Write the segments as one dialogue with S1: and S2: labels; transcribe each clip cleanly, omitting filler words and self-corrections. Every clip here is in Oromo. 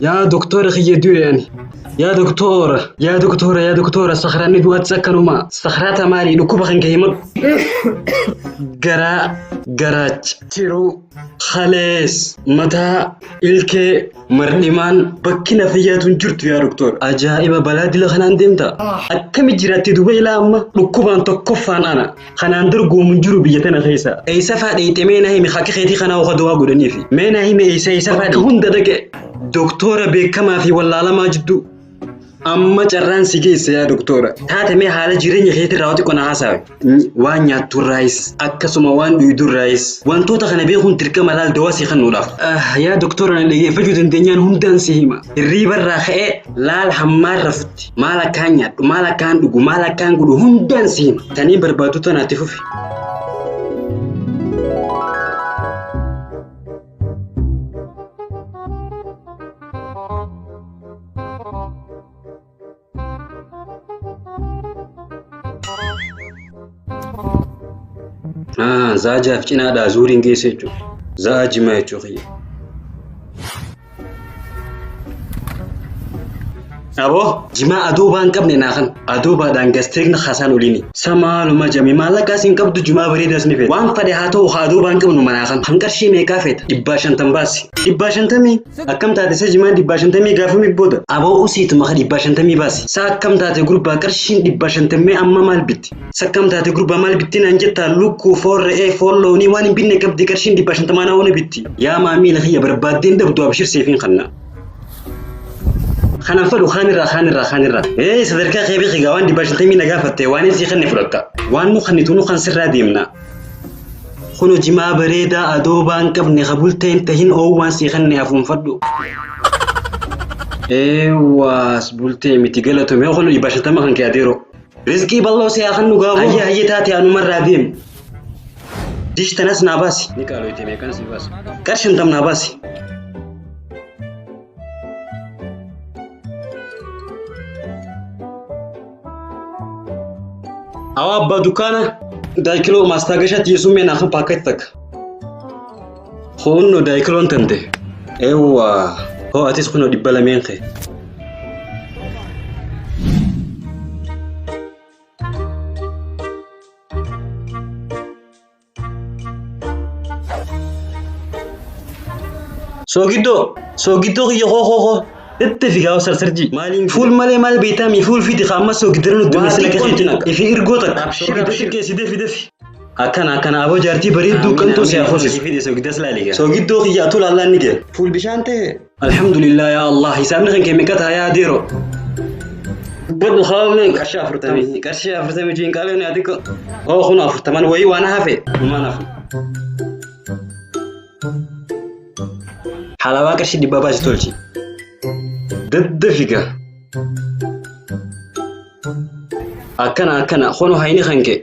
S1: Yaa doktora kiyya du'e ani. Yaa doktora, yaa doktora, yaa doktora, sakhraanni du'aattis akkanuma. Sakhraata maalii dhukkuba kan kee himadhu. Garaa, garaacha, tiruu, kalees, mataa, ilkee, mardhimaan bakki na fayyaatu hin jirtu yaa doktora. Ajaa'iba balaa dila kanaan deemta. Akkami jiraatte duuba ilaa amma dhukkubaan tokkoffaan ana. Kanaan dorgomu hin jiru biyya tana keessa. Eessa fa'aa dheeyxee mee na himi hakki keetii kanaa oka du'aa godhaniifi. Mee na himi eessa eessa fa'aa hunda dhaqe. Doktora beekamaa fi wallaalamaa jidduu. Amma carraan si geesse yaa doktora. Taate mee haala jireenya keetii irraa xiqqoo na haasawe. Waan nyaatturraayis akkasuma waan dhugdurraayis wantoota kana beekuun dirqama laal dawaa si kennuudhaaf. Yaa doktora na dhaggeeffachuu dandeenyaan hundaan si hima. Hirriibarraa ka'ee laal hammaan rafutti maal akkaan nyaadhu maal akkaan dhugu maal akkaan godhu hundaan si hima. Tanii barbaaddu tanaatti fufi. Zaajaaf cinaadhaa zuuriin geesse jechuudha. Za'aa jimaa jechuu kiyya. Aboo jimaa adoobaa hin qabne naa kan adoobaadhaan gastriikna kaasaan oliini. Samaaluma jami maallaqaas hin qabdu jimaa bareedaas ni feeta. Waan fedhe haa ta'u haa adoobaa hin qabnu manaa kan. Kan qarshii meeqaa feeta? 550 baasi. 550? Akkam taate isa jimaan 550 gaafamii booda? Aboo usiituma ka 550 baasi. Sa akkam taate gurbaa qarshiin 550 amma maal bitti? Sa akkam taate gurbaa maal bitti naan jettaa lukkuu foon re'ee foon loonii waan hin binne qabdi qarshiin 550 naa oona bitti. Yaa maamiila kiyya barbaaddeen dhabdu abshir seefiin kanna. Kanan fedhu kaanirraa kaanirraa kaanirraa. Ee sadarkaa kee beeki gaa waan 550 na gaafatte waan inni sii kenne fudhatta. Waan nu kennitu nu kan sirraa deemna. Kuno jimaa bareedaa adoobaa hin qabne ka bultee hin tahin oowwaan sii kenne afuunfadhu. Eewwaas bultee miti galatome kuno 550 kan kee adeeroo. Rizqii bal'oo si haa kennu gaaboo. Hayyee hayyee taate anumarraa deem. Dish tanas naa baasi. Ni qaaloyte meeqan sii baasi. Qar 50 naa baasi. Awaa abbaa dukkaana daayikiloo maastaagashaatti yesuun mee naaf paakkeetti takka. Kunno daayikiloon tante. Eewwa hoo atis kunoo 200 kee. Soogiddoo soogiddoo kiyya koo koo koo itti figaa sarsarji. Maaliin fuul malee maal beektaami fuul fidi ka amma soogiddarra nutti meeshaa akka keetti naqa. Ifi irgoo takka. Soogidda keessi defi defi. Akkana akkana aboo jaartii bareedduu qanxuu si hafuusisu. Soogiddoo kiyya atuu laallaan ni gee. Fuul bishaan ta'e. Alhamdulillah yaa Allah hisaabni kan kee meeqa ta'a yaa adeero. Badhu haamne qarshii 40 qarshii 40 jiin qaaleen ati ko. Oo kun 40 wayii waan hafe dhumaan hafu. Halawaa qarshii 100 baasi tolchi. Daddafiga. Akkana akkana kunu hayni kan kee.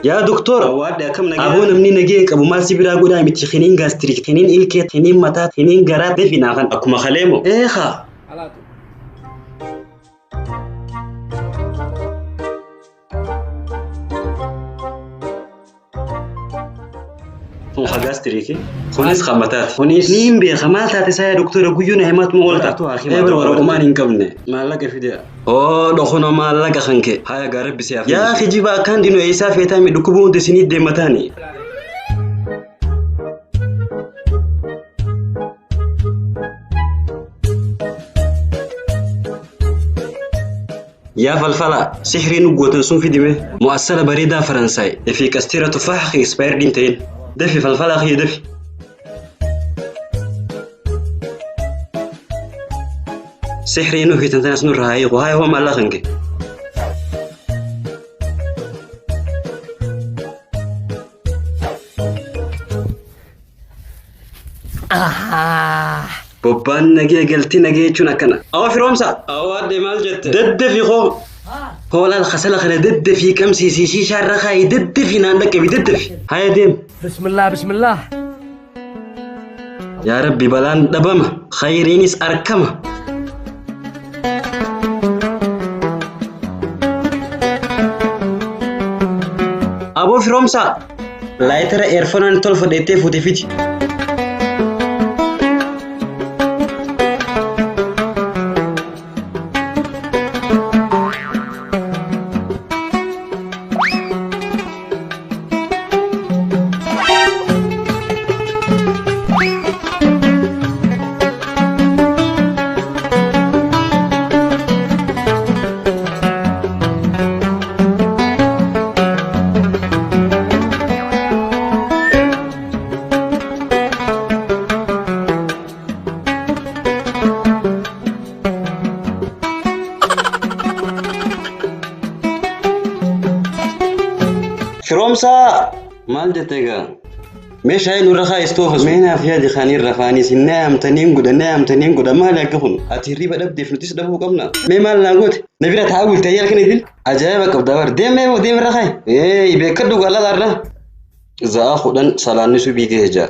S1: Yaa doktora, aboo namni nagee qabu maal si biraa godhaa miti kiniin gaastirik, kiniin ilkee, kiniin mataa, kiniin garaa defi naa kan akkuma kaleemo. Eekaa. Kun ka gaastiriiki. Kunis kan mataati. Kunis ni hin beeka maal taate isaa yaa doktora guyyuu na himatuma oolta. Ee bara waraqummaan hin qabne. Maallaqa fide. Oo dhokuno maallaqa kan kee. Haya gaa rabbi si haa Yaa kijiba akkaan dinu eessaa feetaa mi dhukkubuu hundi isinii deemataani. Yaa falfala sihrii nu gootan sun fidime mu'assala bareedaa Faransaay fi qasteera tufaaha kee expired hin ta'in. Dafi falfalaa kiyya dafi. Sihrii nu hiitan tanas nurra haa hiiku haa hoo maallaa kan kee. Bobbaan nagee galti nagee jechuun akkana. Awwa firoomsa. Awwa addee maal jette? Daddafi koo. Hoolaal kasala kana daddafii qabsiisii shiishaa irra kaayi daddafii naan dhaqqabi daddafi. Haya deem.
S2: Bismillah, bismillah.
S1: Yaa Rabbi balaan dhabama khayriinis arkama. Aboo Firoomsaa, laayitara eerfoonaan tolfadheettee fuute fiti. Firoomsaa maal jette egaa? Meeshaa nurra kaayistoofa meenaaf yaadi kaanii rafaanis hin naayamtaniin godha naayamtaniin godha maali akka kun ati hirriba dhabdeef nutis dhabuu qabna. Mee maal naa goote? Na bira taa'aa bultee halkan idil ajaa'iba qabda bar deem mee deem irra kaayi. Ee beekadhu galala irra. Za'a 10 salaanni subii ga'e ja'a.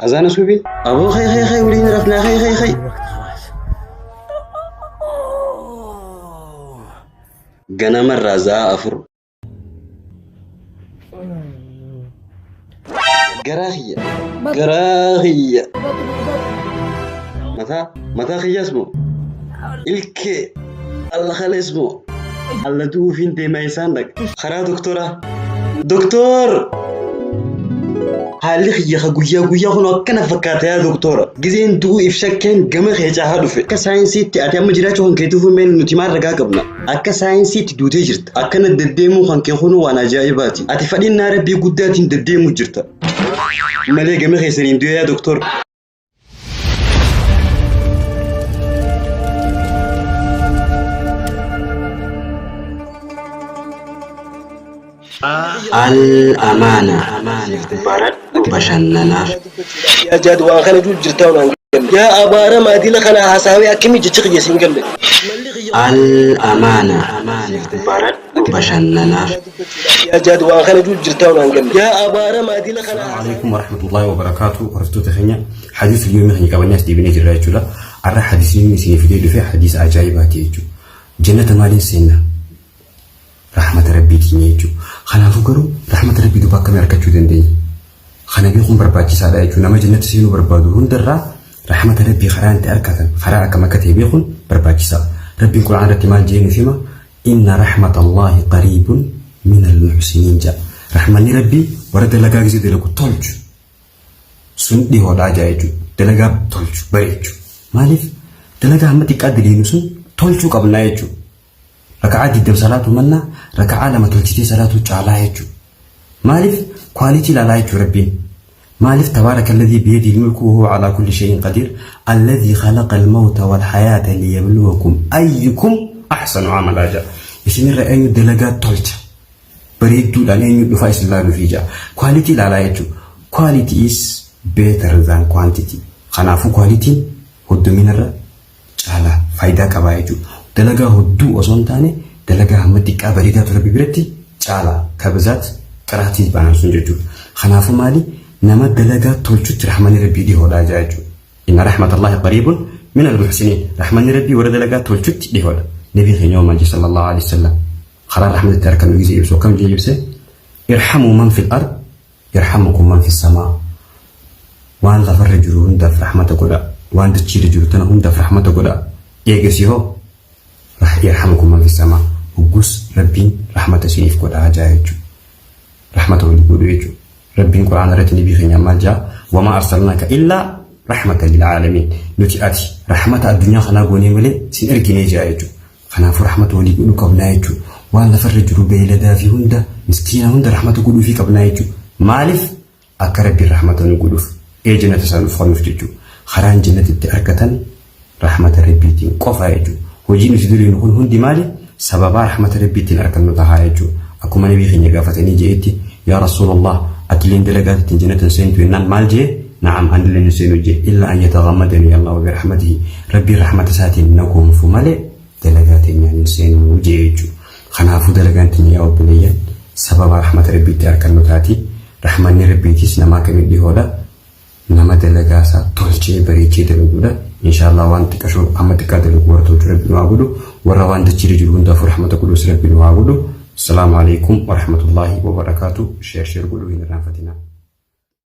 S1: Azaana subii? Aboo khay khay khay waliin rafnaa khay khay khay. Ganamarraa za'a 4. Garaa kiyya. Garaa kiyya. Mataa mataa kiyyaas moo? Ilkee alla kalees moo? Alla du'uufiin deemaa isaan dhaqa. Karaa doktoraa. Doktoor! Haalli kiyya ka guyyaa guyyaa kun akkana fakkaata yaa doktora. Gizeen du'uu if shakkeen gama kee caahaa dhufe. Akka saayinsiitti ati amma jiraachuu kan keetiif meel nuti maal ragaa qabna. Akka saayinsiitti duutee jirta. Akkana deddeemuu kan kee kun waan ajaa'ibaati. Ati fadhinnaa rabbii guddaatiin deddeemuu jirta. Malee gama keessaniin du'ee yaa doktor. Al-Amaana baradhu bashannanaaf.
S2: Yaa jaad waan kana jiru jirtaa waan galle. Yaa abaara maadila kana haasawee akkamii jecha kiyya siin galle.
S1: Al-Amaana baradhu bashannanaaf.
S2: Yaa jaad waan kana jiru jirtaa waan galle. Yaa abaara maadila kana.
S3: السلام عليكم ورحمة الله وبركاته. Hordoftoota keenya, حديث اليوم keenya qabannee as deebinee jirra jechuudha. Har'a hadiisni inni isinii fidee dhufe hadiisa ajaa'ibaati jechuudha. Jannata maaliin seenna? Rahmata Rabbiitiin jechuudha. Kanaafuu garuu rahmata Rabbii duuba akkamii argachuu dandeenya? Kana beekuun barbaachisaadha jechuudha. Nama jannata seenuu barbaadu hundarraa rahmata Rabbii karaa itti argatan karaa akkam akka ta'e beekuun barbaachisaa. Rabbiin Qura'aan irratti maal jedhee nuuf hima? إن رحمة الله قريب من المحسنين jedha. Rahmanni Rabbii warra dalagaa gisee dalagu tolchu sun dhihoodhaa jaa jechuudha. Dalagaa tolchu bareechu. Maaliif dalagaa hamma xiqqaa daliinu sun tolchuu qabnaa jechuudha. Raka'aa 20 salaatu mannaa raka'aa 2 tolchitee salaatu caalaa jechuudha. Maaliif quality ilaalaa jechuudha Rabbiin. Maaliif تبارك الذي بيده الملك وهو على كل شيء قدير الذي خلق الموت والحياة ليبلوكم أيكم أحسن عملا jaa. Isinirra eenyu dalagaa tolcha. Bareedduudhaan eenyu dhufaa isin laaluufi jaa. Quality ilaalaa jechuudha. Quality is better than quantity. Kanaafuu qualityn hoddominarra caalaa faayidaa qabaa jechuudha. Dalagaa hedduu osoo hin taane dalagaa hamma xiqqaa bareedaatu Rabbi biratti caalaa ከብዛት ጥራት ይባላል sun jechuudha. Kanaafuu maali nama dalagaa tolchutti rahmanni Rabbii dhihoodhaa jira jechuudha. إن رحمة الله قريب من المحسنين. Rahmanni Rabbii warra dalagaa tolchutti dhihoodha. Nabii keenya maal jedhe صلى الله عليه وسلم. Karaa rahmatitti argannu gisee ibsu akkam jedhee ibse? ارحموا من في الأرض يرحمكم من في السماء. Waan lafarra jiru hundaaf rahmata godha. Waan dachiirra jiru tana hundaaf rahmata godha. Eegasii hoo يرحمكم من في السماء. Hoggus Rabbiin rahmata isiniif godhaa jaa jechuudha. Rahmata walii godhu jechuudha. Rabbiin Quraana irratti nabii keenya maal jaa? وما أرسلناك إلا رحمة للعالمين. Nuti ati rahmata addunyaa kanaa goonee malee sin erginee jaa jechuudha. Kanaafuu rahmata walii godhuu qabnaa jechuudha. Waan lafarra jiru beeyladaa fi hunda miskiina hunda rahmata godhuufii qabnaa jechuudha. Maaliif akka Rabbiin rahmata nu godhuuf ee jannata isaa nuuf kennuuf jechuudha. Karaan jannata itti argatan rahmata Rabbiitiin qofa jechuudha. Hojiin nuti duriinu kun hundi maali? Sababaa rahmata Rabbiitiin argannu tahaa jechuudha. Akkuma nabii keenya gaafatanii je'etti, yaa Rasuulallah, atileen dalagaa ittiin jannata seentu jennaan maal jee? نعم, anillee ni seenu jee. إلا أن يتغمدني الله برحمته. Rabbiin rahmata isaatiin na goonfu malee dalagaa teenyaan hin seenu jee jechuudha. Kanaafuu dalagaan teenya yaa obboleeyyan sababa rahmata Rabbiitti argannu taati. Rahmanni Rabbiitis nama akkamii dhihoodha? Nama dalagaa isaa tolchee bareechee dalaguudha. Inshaallah waan xiqqashoo amma xiqqaa dalagu warra tolchu Rabbi nu haa godhu. Warra waan dachiirra jiru hundaafuu rahmata godhus Rabbi nu haa godhu. Assalaamu alaikum warahmatullaahi wabarakaatu. Share share godhuu hin irraanfatinaa.